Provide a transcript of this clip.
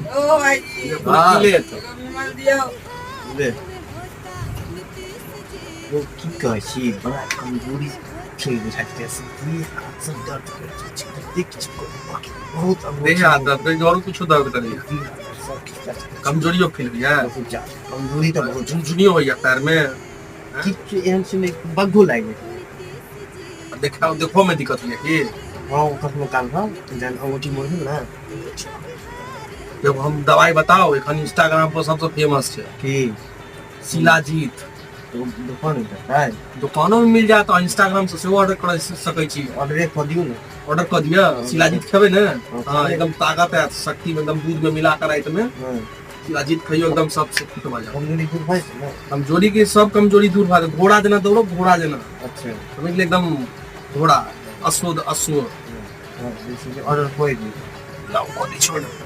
ओ भाईजी। हाँ। ले। एगो विमल दियौ। ले। ओ की कहै छी, बड़ा कमजोरी छै बुझाइत छै, से देह हाथ सब दर्द करै छै, कतेक किछु करू, बहुत देह हाथ दर्द करै, आरो कुछो दर्द करैया? देह हाथ दर्द, सब किछु दर्द करै छै। कमजोरियो फील होइया? बहुत ज्यादा कमजोरी तऽ बहुत। झुनझुनियो होइया पैर में? किछु एहन छै नहि, बग्घो लागि जाइ। देखा देखो में दिक्कत होइया की? हँ, कखनो काल कऽ जहन अंगूठी मोड़बै ने। देखो, हम दवाई बताओ, एखन इंस्टाग्राम पर सबसे फेमस छै। की? शिलाजीत। दुकान भेटतै? दुकानो में मिल जायत, इंस्टाग्राम से सेहो ऑर्डर कर सकै छी। ऑर्डरे कऽ दियौ ने। ऑर्डर कऽ दिअ। शिलाजीत खेबै ने? हाँ, एकदम ताकत आयत, शक्ति में, एकदम दूध में मिला कर राति में शिलाजीत खइयो, एकदम सबसे फिट भऽ जायत। कमजोरी दूर भऽ जेतै ने? कमजोरी के सब कमजोरी दूर भऽ जायत, घोड़ा जेना दौड़ो, घोड़ा जेना। अच्छा। समझ गेलियै? एकदम घोड़ा, अश्व, अश्व। हँ, जे छै से ऑर्डर कऽ दियौ। लाउ, कऽ दै छी order।